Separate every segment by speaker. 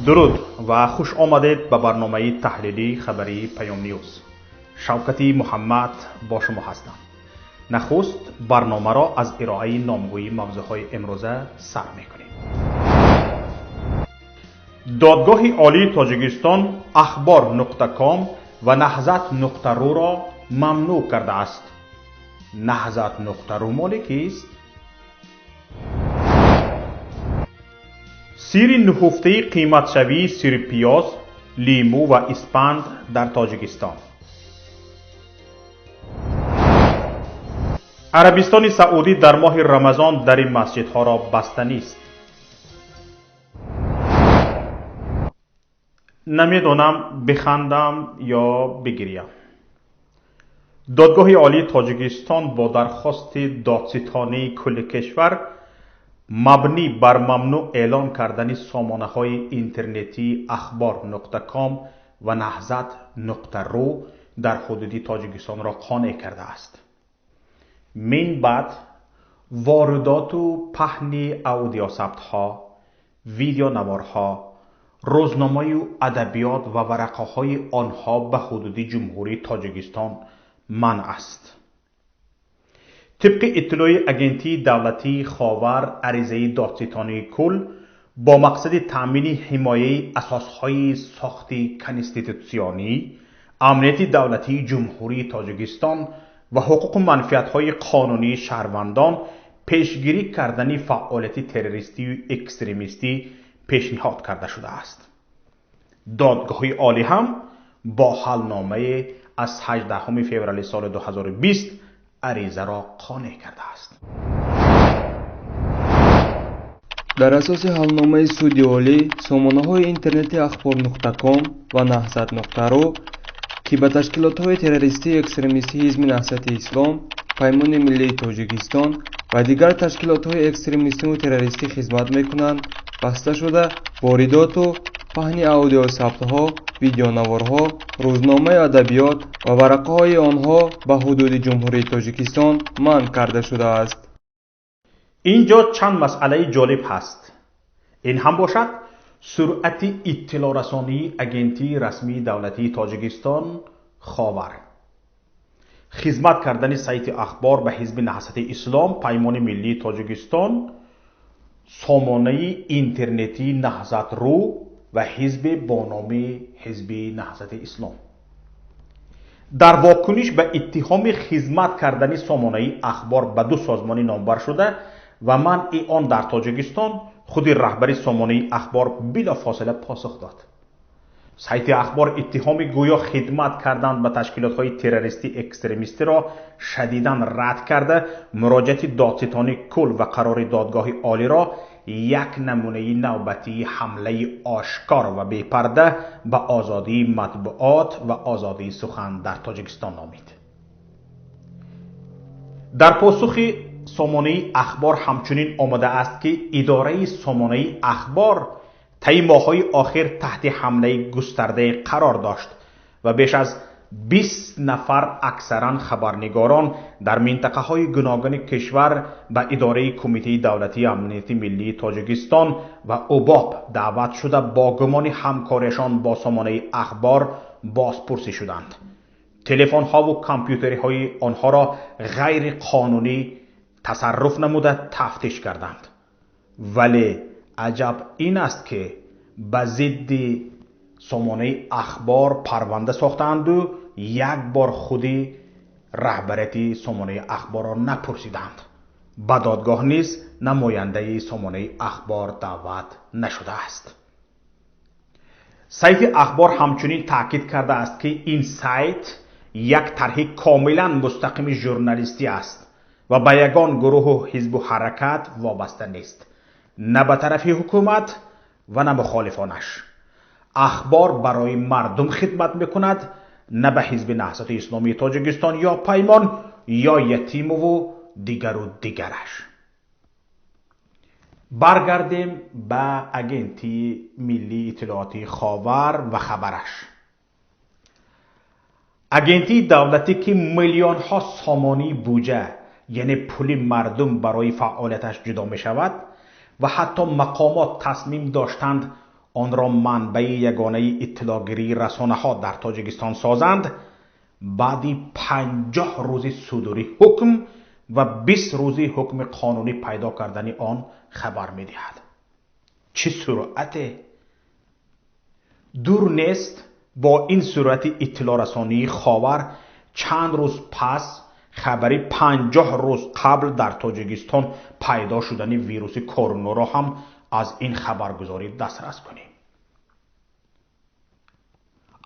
Speaker 1: Дуруд ва хуш омадед ба барномаи таҳлилии хабарии Паём Ньюз. Шавкати Муҳаммад бо шумо ҳастам. Нахуст барномаро аз ироаи номгӯи мавзӯъҳои имрӯза сар мекунем. Додгоҳи Олии Тоҷикистон Ахбор нуқта ком ва Наҳзат нуқта руро мамнӯъ кардааст. Наҳзат нуқта ру моли кист? Сирри нуҳуфтаи қиматшавии сирпиёз, лимӯ ва испанд дар Тоҷикистон. Арабистони Саудӣ дар моҳи Рамазон дари масҷидҳоро баста нест. Намедонам бихандам ё бигирям. Додгоҳи Олии Тоҷикистон бо дархости додситонии кулли кишвар мабнӣ бар мамнӯъ эълон кардани сомонаҳои интернетии Ахбор нуқта ком ва Наҳзат нуқта ру дар ҳудуди Тоҷикистонро қонеъ кардааст. Мин баъд воридоту паҳни аудиосабтҳо, видеонаворҳо, рӯзномаю адабиёт ва варақаҳои онҳо ба ҳудуди Ҷумҳурии Тоҷикистон манъ аст. Тибқи иттилои Агентии давлатии Ховар, аризаи додситонии кул бо мақсади таъмини ҳимояи асосҳои сохти конститутсионӣ, амнияти давлатии Ҷумҳурии Тоҷикистон ва ҳуқуқу манфиатҳои қонунии шаҳрвандон, пешгирӣ кардани фаъолияти террористию экстремистӣ пешниҳод карда шудааст. Додгоҳи Олӣ ҳам бо ҳалномае аз 18 феврали соли 2020 аризаро қонеъ кардааст.
Speaker 2: Дар асоси ҳалномаи Суди Олӣ, сомонаҳои интернети Ахбор нуқта ком ва Наҳзат нуқта ру, ки ба ташкилотҳои террористию экстремистии Ҳизби Наҳзати Ислом, Паймони Миллии Тоҷикистон ва дигар ташкилотҳои экстремистиву террористӣ хизмат мекунанд, баста шуда, воридоту паҳни аудиосабтҳо, видеонаворҳо, рӯзномаи адабиёт ва варақаҳои онҳо ба ҳудуди Ҷумҳурии Тоҷикистон манъ карда шудааст.
Speaker 1: Ин ҷо чанд масъалаи ҷолиб ҳаст. Ин ҳам бошад суръати иттилоърасонии Агентии расмии давлатии Тоҷикистон Ховар. Хизмат кардани сайти Ахбор ба Ҳизби Наҳзати Ислом, Паймони Миллии Тоҷикистон, сомонаи интернетии Наҳзат ру ва ҳизбе бо номи Ҳизби Наҳзати Ислом. Дар вокуниш ба иттиҳоми хизмат кардани сомонаи Ахбор ба ду созмони номбаршуда ва манъи он дар Тоҷикистон, худи раҳбари сомонаи Ахбор билофосила посух дод. Сайти Ахбор иттиҳоми гӯё хидмат кардан ба ташкилотҳои террористӣ экстремистиро шадидан рад карда, муроҷиати додситонии кул ва қарори додгоҳи олиро як намунаи навбатии ҳамлаи ошкор ва бепарда ба озодии матбуот ва озодии сухан дар Тоҷикистон номид. Дар посухи сомонаи Ахбор ҳамчунин омадааст, ки идораи сомонаи Ахбор таи моҳҳои охир таҳти ҳамлаи густардае қарор дошт ва беш аз 20 нафар аксаран хабарнигорон дар минтақаҳои гуногуни кишвар ба идораи Кумитаи давлатии амнияти миллии Тоҷикистон ва УБОП даъват шуда, бо гумони ҳамкориашон бо сомонаи Ахбор бозпурсӣ шуданд. Телефонҳову компютерҳои онҳоро ғайриқонунӣ тасарруф намуда тафтиш карданд. Вале аҷаб ин аст, ки ба зидди сомонаи Ахбор парванда сохтаанду як бор худи раҳбарияти сомонаи Ахборро напурсиданд. Ба додгоҳ низ намояндаи сомонаи Ахбор даъват нашудааст. Сайти Ахбор ҳамчунин таъкид кардааст, ки ин сайт як тарҳи комилан мустақими журналистӣ аст ва ба ягон гурӯҳу ҳизбу ҳаракат вобаста нест, на ба тарафи ҳукумат ва на мухолифонаш. Ахбор барои мардум хидмат мекунад, на ба Ҳизби Наҳзати Исломии Тоҷикистон ё Паймон ё Ятимову дигару дигараш. Баргардем ба Агентии миллии иттилоотии Ховар ва хабараш. Агентии давлатӣ, ки миллионҳо сомонии буҷа, яъне пули мардум, барои фаъолияташ ҷудо мешавад ва ҳатто мақомот тасмим доштанд онро манбаи ягонаи иттилоъгирии расонаҳо дар Тоҷикистон созанд, баъди 50 рӯзи судури ҳукм ва 20 рӯзи ҳукми қонунӣ пайдо кардани он хабар медиҳад. Чӣ суръате! Дур нест, бо ин суръати иттилоърасонии Ховар чанд рӯз пас хабари 50 рӯз қабл дар Тоҷикистон пайдо шудани вируси коронаро ҳам аз ин хабаргузорӣ дастрас кунем.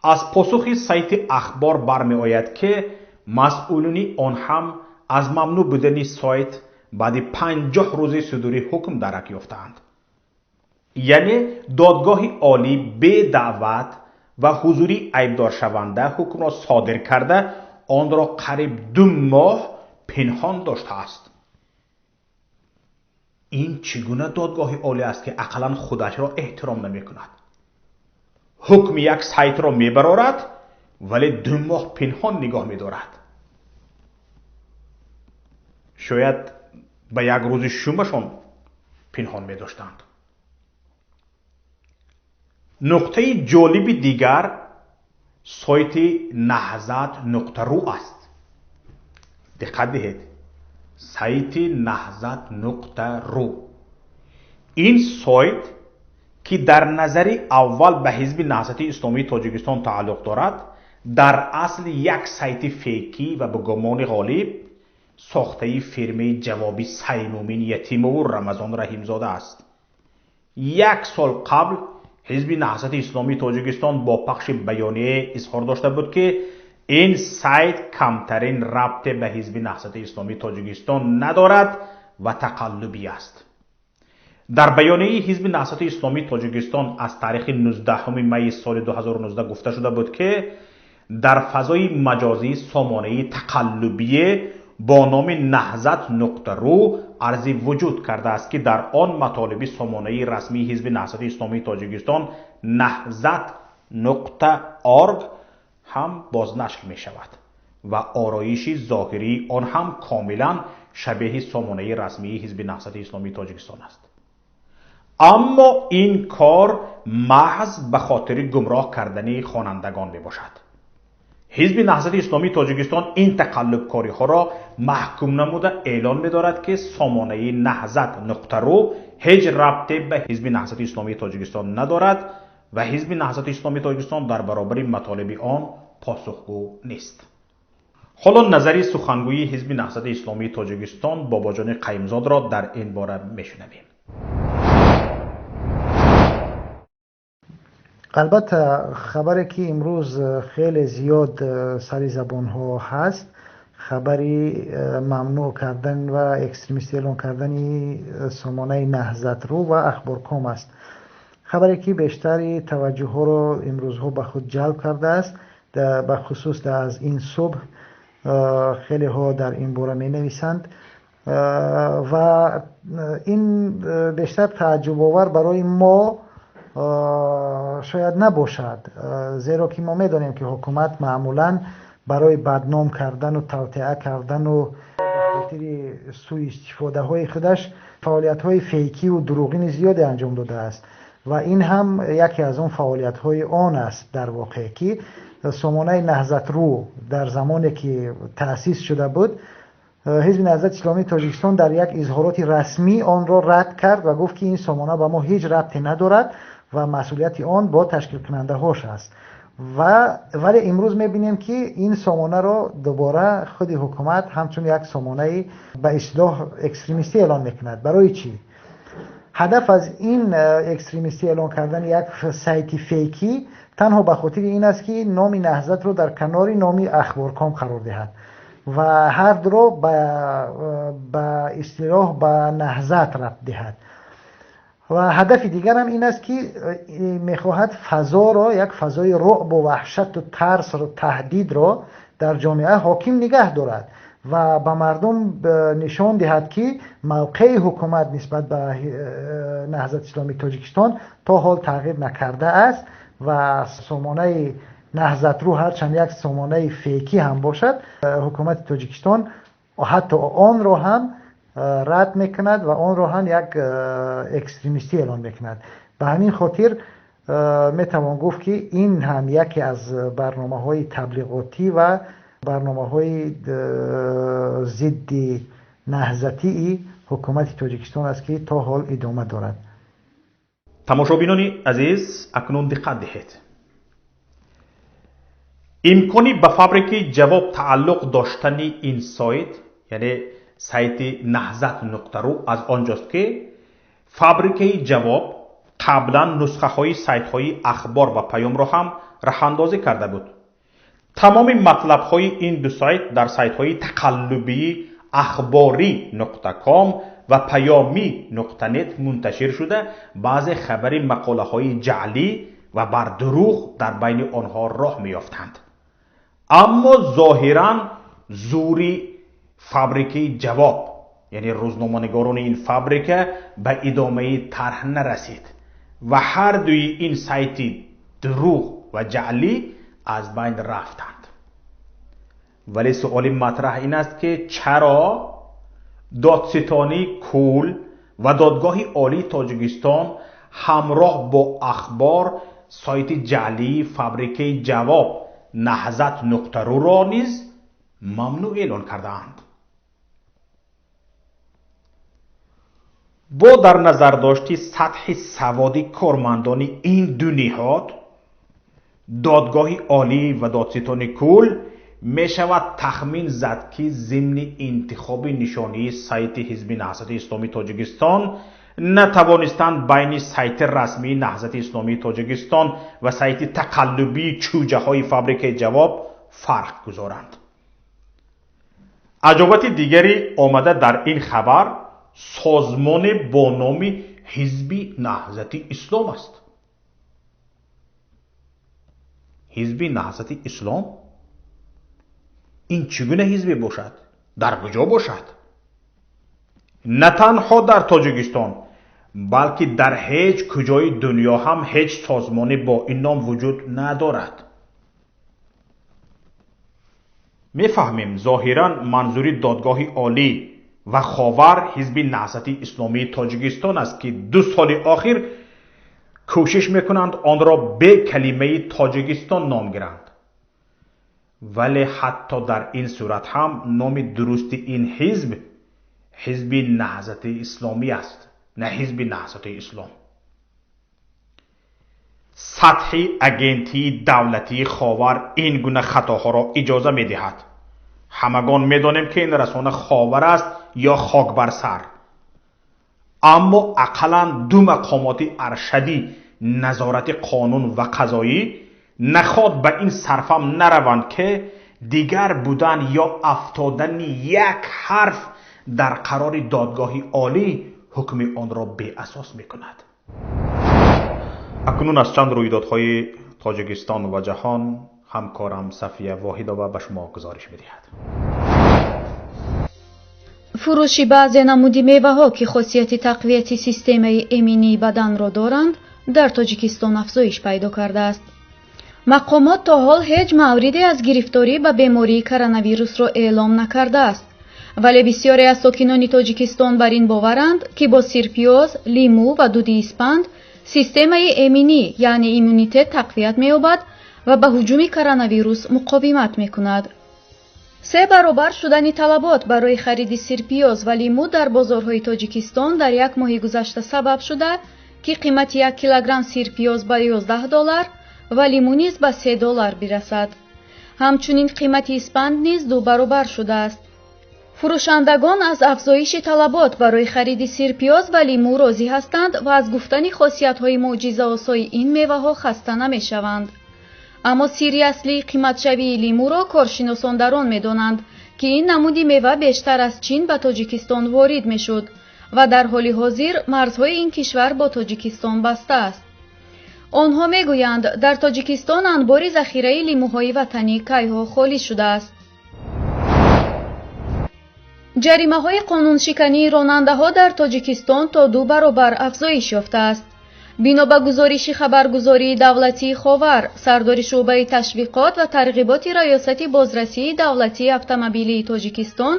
Speaker 1: Аз посухи сайти Ахбор бармеояд, ки масъулини он ҳам аз мамнӯъ будани сайт баъди 50 рӯзи судури ҳукм дарак ёфтаанд. Яъне додгоҳи олӣ бедаъват ва ҳузури айбдоршаванда ҳукмро содир карда, онро қариб 2 моҳ пинҳон доштааст. Ин чӣ гуна додгоҳи олӣ аст, ки ақаллан худашро эҳтиром намекунад? Ҳукми як сайтро мебарорад, вале 2 моҳ пинҳон нигоҳ медорад. Шояд ба як рӯзи шумашон пинҳон медоштанд. Нуқтаи ҷолиби дигар сайти Наҳзат нуқта ру аст. Диққат диҳед, сайти Наҳзат нуқта ру. Ин сайт, ки дар назари аввал ба Ҳизби Наҳзати Исломии Тоҷикистон тааллуқ дорад, дар асл як сайти фейкӣ ва ба гумони ғолиб сохтаи фирмаи ҷавоби Саймумин Ятимову Рамазон Раҳимзода аст. Як сол қабл Ҳизби Наҳзати Исломии Тоҷикистон бо пахши баёния изҳор дошта буд, ки ин сайт камтарин рабте ба Ҳизби Наҳзати Исломии Тоҷикистон надорад ва тақаллубӣ аст. Дар баёнияи Ҳизби Наҳзати Исломии Тоҷикистон аз таърихи 19 майи соли 2019 гуфта шуда буд, ки дар фазои маҷозӣ сомонаи тақаллубие бо номи Наҳзат нуқта ру арзи вуҷуд кардааст, ки дар он матолиби сомонаи расмии Ҳизби Наҳзати Исломии Тоҷикистон Наҳзат нуқта орг ҳам бознашр мешавад ва ороиши зоҳирии он ҳам комилан шабеҳи сомонаи расмии Ҳизби Наҳзати Исломии Тоҷикистон аст. Аммо ин кор маҳз ба хотири гумроҳ кардани хонандагон мебошад. Ҳизби Наҳзати Исломии Тоҷикистон ин тақаллубкориҳоро маҳкум намуда эълон медорад, ки сомонаи Наҳзат нуқта ру ҳеҷ рабте ба Ҳизби Наҳзати Исломии Тоҷикистон надорад ва Ҳизби Наҳзати Исломии Тоҷикистон дар баробари матолиби он посухгӯ нест. Ҳоло назари сухангӯи Ҳизби Наҳзати Исломии Тоҷикистон Бобоҷони Қаюмзодро дар ин бора мешунавем.
Speaker 3: Албатта, хабаре ки имрӯз хеле зиёд сари забонҳо ҳаст, хабари мамнӯъ кардан ва экстремистӣ эълон кардани сомонаи Наҳзатру ва Ахборком аст. Хабаре ки бештари таваҷҷӯҳҳоро имрӯзҳо ба худ ҷалб кардааст, ба хусус аз ин субҳ хелеҳо дар ин бора менависанд ва ин бештар тааҷҷубовар барои мо шояд набошад, зеро ки мо медонем, ки ҳукумат маъмулан барои бадном кардану тавтиа кардану ба хотири сӯистифодаҳои худаш фаъолиятҳои фейкиву дурӯғини зиёде анҷом додааст ва ин ҳам яке аз он фаъолиятҳои он аст. Дар воқеъ, ки сомонаи Наҳзатру дар замоне ки таъсис шуда буд, Ҳизби Наҳзати Исломии Тоҷикистон дар як изҳороти расмӣ онро рад кард ва гуфт, ки ин сомона ба мо ҳеҷ рабте надорад ва масъулияти он бо ташкилкунандаҳош аст. Вале имрӯз мебинем, ки ин сомонаро дубора худи ҳукумат ҳамчун як сомонаи ба истилоҳ экстремистӣ эълон мекунад. Барои чӣ? Ҳадаф аз ин экстремистӣ эълон кардани як сайти фейкӣ танҳо ба хотири ин аст, ки номи Наҳзатро дар канори номи Ахборком қарор диҳад ва ҳар дуро ба истилоҳ ба Наҳзат рабт диҳад. Ва ҳадафи дигарам ин аст, ки мехоҳад фазоро, як фазои рӯъбу ваҳшату тарсро, таҳдидро дар ҷомеа ҳоким нигаҳ дорад ва ба мардум нишон диҳад, ки мавқеи ҳукумат нисбат ба Наҳзати Исломии Тоҷикистон то ҳол тағйир накардааст ва сомонаи Наҳзатру ҳарчанд як сомонаи фейкӣ ҳам бошад, ҳукумати Тоҷикистон ҳатто онро ҳам рад мекунад ва онро ҳам як экстремистӣ эълон мекунад. Ба ҳамин хотир Метавон гуфт, ки ин ҳам яке аз барномаҳои таблиғотӣ ва барномаҳои зидди наҳзатии ҳукумати Тоҷикистон аст, ки то ҳол идома дорад.
Speaker 1: Тамошобинони азиз, акнун диққат диҳед. Имкони ба фабрикаи Ҷавоб тааллуқ доштани ин сайт, яъне сайти Наҳзат нуқта ру, аз он ҷост, ки фабрикаи Ҷавоб қаблан нусхаҳои сайтҳои Ахбор ва Паёмро ҳам раҳандозӣ карда буд. Тамоми матлабҳои ин ду сайт дар сайтҳои тақаллубии Ахборӣ нуқта ком ва Паёмӣ нуқта нет мунташир шуда, баъзе хабари мақолаҳои ҷаълӣ ва бардурӯғ дар байни онҳо роҳ меёфтанд. Аммо зоҳиран зури фабрикаи Ҷавоб, яъне рӯзноманигорони ин фабрика, ба идомаи тарҳ нарасид ва ҳар дуи ин сайти дурӯғ ва ҷаълӣ аз байн рафтанд. Вале суоли матраҳ ин аст, ки чаро Додситонии кул ва Додгоҳи Олии Тоҷикистон ҳамроҳ бо Ахбор сайти ҷаълии фабрикаи Ҷавоб Наҳзат нуқта руро низ мамнӯъ эълон кардаанд? Бо дар назардошти сатҳи саводи кормандони ин ду ниҳод, Додгоҳи Олӣ ва Додситони кул, мешавад тахмин зад, ки зимни интихоби нишонии сайти Ҳизби Наҳзати Исломии Тоҷикистон натавонистанд байни сайти расмии Наҳзати Исломии Тоҷикистон ва сайти тақаллубии чӯҷаҳои фабрикаи Ҷавоб фарқ гузоранд. Аҷобати дигари омада дар ин хабар созмоне бо номи Ҳизби Наҳзати Ислом аст. Ҳизби Наҳзати Ислом ин чӣ гуна ҳизбе бошад? Дар куҷо бошад? На танҳо дар Тоҷикистон, балки дар ҳеҷ куҷои дунё ҳам ҳеҷ созмоне бо ин ном вуҷуд надорад. Мефаҳмем, зоҳиран манзури Додгоҳи Олӣ ва Ховар Ҳизби Наҳзати Исломии Тоҷикистон аст, ки 2 соли охир кӯшиш мекунанд онро бе калимаи Тоҷикистон ном гиранд. Вале ҳатто дар ин сурат ҳам номи дурусти ин ҳизб Ҳизби Наҳзати Исломӣ аст, на Ҳизби Наҳзати Ислом. Сатҳи агентии давлатии Ховар ин гуна хатоҳоро иҷоза медиҳад. Ҳамагон медонем, ки ин расона Ховар аст ё хок бар сар. Аммо ақаллан ду мақомоти аршадӣ назорати қонун ва қазоӣ наход ба ин сарфам нараванд, ки дигар будан ё афтодани як ҳарф дар қарори Додгоҳи Олӣ ҳукми онро беасос мекунад. Акнун аз чанд рӯйдодҳои Тоҷикистон ва ҷаҳон ҳамкорам Сафия Воҳидова ба шумо гузориш медиҳад.
Speaker 4: Фурӯши баъзе намуди меваҳо, ки хосияти тақвияти системаи эминии баданро доранд, дар Тоҷикистон афзоиш пайдо кардааст. Мақомот то ҳол ҳеҷ мавриде аз гирифторӣ ба бемории коронавирусро эълом накардааст. Вале бисёре аз сокинони Тоҷикистон бар ин боваранд, ки бо сирпиёз, лимӯ ва дуди испанд системаи эминӣ, яъне иммунитет тақвият меёбад ва ба ҳуҷуми коронавирус муқовимат мекунад. 3 баробар шудани талабот барои хариди сирпиёз ва лимӯ дар бозорҳои Тоҷикистон дар як моҳи гузашта сабаб шуда, ки қимати 1 килограмм сирпиёз ба 11 доллар ва лимӯ низ ба 3 доллар бирасад. Ҳамчунин қимати испанд низ 2 баробар шудааст. Фурӯшандагон аз афзоиши талабот барои хариди сирпиёз ва лимӯ розӣ ҳастанд ва аз гуфтани хосиятҳои мӯъҷизаосои ин меваҳо хаста намешаванд. Аммо сирри аслии қиматшавии лимӯро коршиносон дар он медонанд, ки ин намуди мева бештар аз Чин ба Тоҷикистон ворид мешуд ва дар ҳоли ҳозир марзҳои ин кишвар бо Тоҷикистон баста аст. Онҳо мегӯянд, дар Тоҷикистон анбори захираи лимӯҳои ватанӣ кайҳо холӣ шудааст. Ҷаримаҳои қонуншикании ронандаҳо дар Тоҷикистон то 2 баробар афзоиш ёфтааст. Бино ба гузориши хабаргузории давлатии Ховар, сардори шӯъбаи ташвиқот ва тарғиботи Раёсати бозрасии давлатии автомобилии Тоҷикистон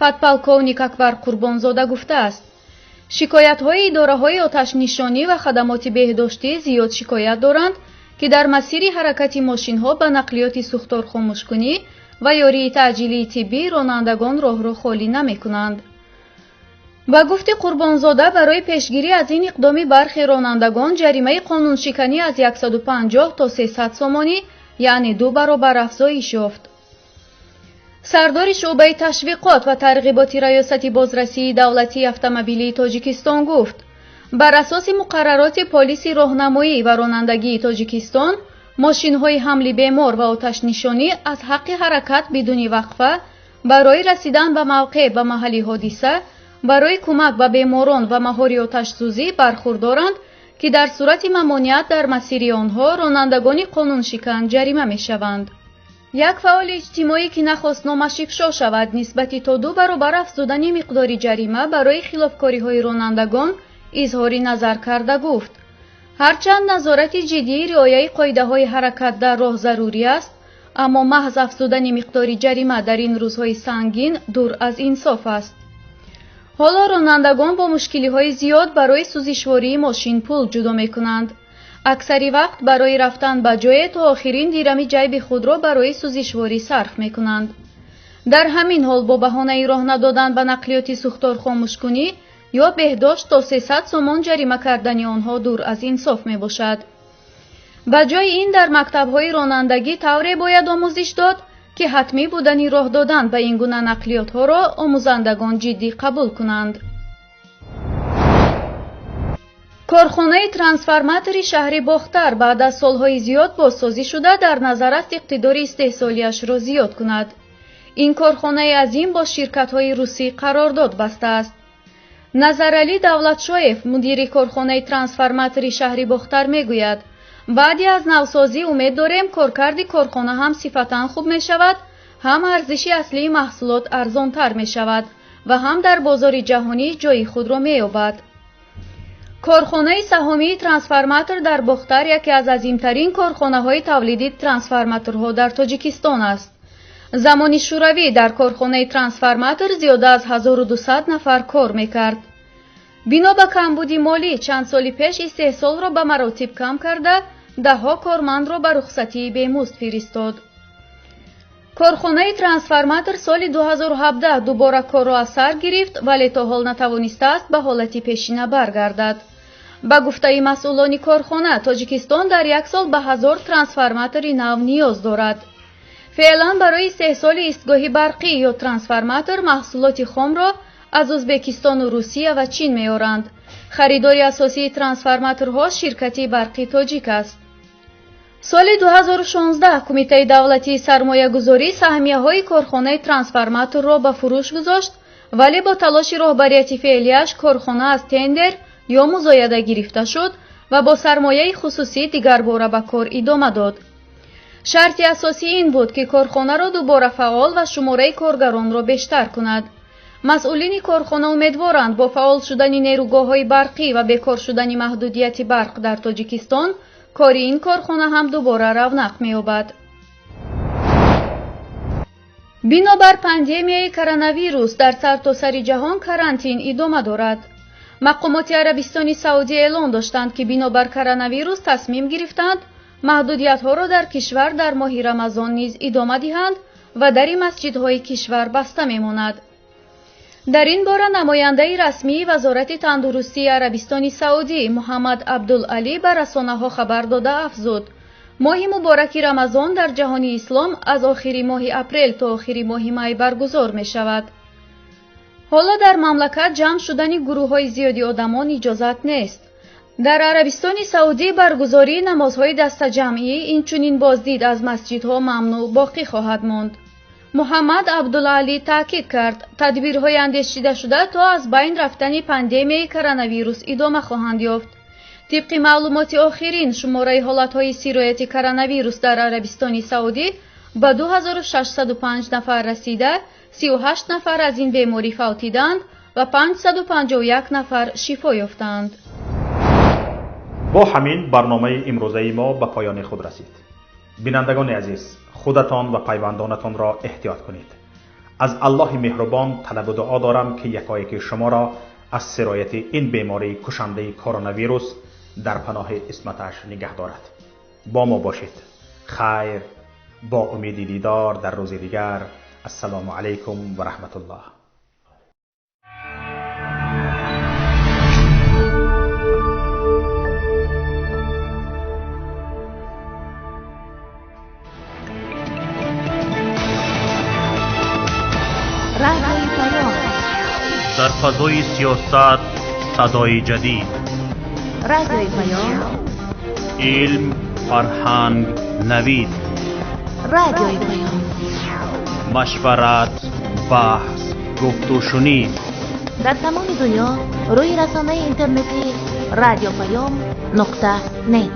Speaker 4: подполковник Акбар Қурбонзода гуфтааст, Шикоятҳои идораҳои оташнишонӣ ва хадамоти беҳдоштӣ зиёд шикоят доранд, ки дар масири ҳаракати мошинҳо ба нақлиёти сӯхторхомӯшкунӣ ва ёрии таъҷилии тиббӣ ронандагон роҳро холӣ намекунанд. Ба гуфти Қурбонзода, барои пешгирӣ аз ин иқдоми бархе ронандагон ҷаримаи қонуншиканӣ аз 150 то 300 сомонӣ, яъне 2 баробар афзоиш ёфт. Сардори шӯъбаи ташвиқот ва тарғиботи Раёсати бозрасии давлатии автомобилии Тоҷикистон гуфт, бар асоси муқаррароти полиси роҳнамоӣ ва ронандагии Тоҷикистон, мошинҳои ҳамли бемор ва оташнишонӣ аз ҳаққи ҳаракат бидуни вақфа барои расидан ба мавқеъ ба маҳалли ҳодиса, барои кӯмак ба беморон ва маҳори оташсӯзӣ бархурдоранд, ки дар сурати мамониат дар масири онҳо ронандагони қонуншикан ҷарима мешаванд. Як фаъоли иҷтимоӣ, ки нахост номаш ифшо шавад, нисбати то 2 баробар афзудани миқдори ҷарима барои хилофкориҳои ронандагон изҳори назар карда гуфт, ҳарчанд назорати ҷиддии риояи қоидаҳои ҳаракат дар роҳ зарурӣ аст, аммо маҳз афзудани миқдори ҷарима дар ин рӯзҳои сангин дур аз инсоф аст. Ҳоло ронандагон бо мушкилиҳои зиёд барои сӯзишвории мошин пул ҷудо мекунанд. Аксари вақт барои рафтан ба ҷое то охирин дирами ҷайби худро барои сӯзишворӣ сарф мекунанд. Дар ҳамин ҳол бо баҳонаи роҳ надодан ба нақлиёти сӯхторхомӯшкунӣ ё беҳдошт то 300 сомон ҷарима кардани онҳо дур аз инсоф мебошад. Ба ҷои ин дар мактабҳои ронандагӣ тавре бояд омӯзиш дод, ки ҳатмӣ будани роҳ додан ба ин гуна нақлиётҳоро омӯзандагон ҷиддӣ қабул кунанд. Корхонаи трансформатори шаҳри Бохтар баъд аз солҳои зиёд бозсозӣ шуда дар назар аст иқтидори истеҳсолиашро зиёд кунад. Ин корхонаи азим бо ширкатҳои русӣ қарордод бастааст. Назаралӣ Давлатшоев, мудири корхонаи трансформатори шаҳри Бохтар, мегӯяд, баъди аз навсозӣ умед дорем коркарди корхона ҳам сифатан хуб мешавад, ҳам арзиши аслии маҳсулот арзонтар мешавад ва ҳам дар бозори ҷаҳонӣ ҷои худро меёбад. Корхонаи саҳомии трансформатор дар Бохтар яке аз азимтарин корхонаҳои тавлиди трансформаторҳо дар Тоҷикистон аст. Замони шӯравӣ дар корхонаи трансформатор зиёда аз 1200 нафар кор мекард. Бино ба камбуди молӣ чанд соли пеш истеҳсолро ба маротиб кам карда, даҳҳо кормандро ба рухсатии бемузд фиристод. Корхонаи трансформатор соли 2017 дубора корро аз сар гирифт, вале то ҳол натавонистааст ба ҳолати пешина баргардад. Ба гуфтаи масъулони корхона, Тоҷикистон дар як сол ба 1000 трансформатори нав ниёз дорад. Феълан барои истеҳсоли истгоҳи барқӣ ё трансформатор маҳсулоти хомро аз Ӯзбекистону Русия ва Чин меоранд. Харидори асосии трансформаторҳо ширкати барқи тоҷик аст. Соли 2016 Кумитаи давлатии сармоягузорӣ саҳмияҳои корхонаи трансформаторро ба фурӯш гузошт, вале бо талоши роҳбарияти феълияш корхона аз тендер ё музояда гирифта шуд ва бо сармояи хусусӣ дигарбора ба кор идома дод. Шарти асосӣ ин буд, ки корхонаро дубора фаъол ва шумораи коргаронро бештар кунад. Масъулини корхона умедворанд, бо фаъол шудани нерӯгоҳҳои барқӣ ва бекор шудани маҳдудияти барқ дар Тоҷикистон кори ин корхона ҳам дубора равнақ меёбад. Бинобар пандемияи коронавирус дар сартосари ҷаҳон карантин идома дорад. Мақомоти Арабистони Саудӣ эълон доштанд, ки бинобар коронавирус тасмим гирифтанд маҳдудиятҳоро дар кишвар дар моҳи Рамазон низ идома диҳанд ва дари масҷидҳои кишвар баста мемонад. Дар ин бора намояндаи расмии Вазорати тандурустии Арабистони Саудӣ Муҳаммад Абдулалӣ ба расонаҳо хабар дода афзуд, моҳи мубораки Рамазон дар ҷаҳони ислом аз охири моҳи апрел то охири моҳи май баргузор мешавад. Ҳоло дар мамлакат ҷамъ шудани гурӯҳҳои зиёди одамон иҷозат нест. Дар Арабистони Саудӣ баргузории намозҳои дастаҷамъӣ, инчунин боздид аз масҷидҳо мамнӯъ боқӣ хоҳад монд. Муҳаммад Абдулалӣ таъкид кард, тадбирҳои андешидашуда то аз байн рафтани пандемияи коронавирус идома хоҳанд ёфт. Тибқи маълумоти охирин, шумораи ҳолатҳои сирояти коронавирус дар Арабистони Саудӣ ба 2605 нафар расида, 38 нафар аз ин беморӣ фавтиданд ва 551 нафар шифо ёфтанд.
Speaker 1: Бо ҳамин барномаи имрӯзаи мо ба поёни худ расид. Бинандагони азиз, худатон ва пайвандонатонро эҳтиёт кунед. Аз Аллоҳи меҳрубон талабу дуо дорам, ки якояки шуморо аз сирояти ин бемории кушандаи коронавирус дар паноҳи исматаш нигаҳ дорад. Бо мо бошед. Хайр, бо умеди дидор дар рӯзи дигар. Ассалому алайкум ва раҳматуллоҳ.
Speaker 5: Дар фазои сиёсат садои ҷадид,
Speaker 6: Радиои Паём,
Speaker 5: илм, фарҳанг, навид,
Speaker 6: Радиои Паём,
Speaker 5: машварат, баҳс, гуфтушунид.
Speaker 6: Дар тамоми дунё рӯи расонаи интернетии радиопаём.нет.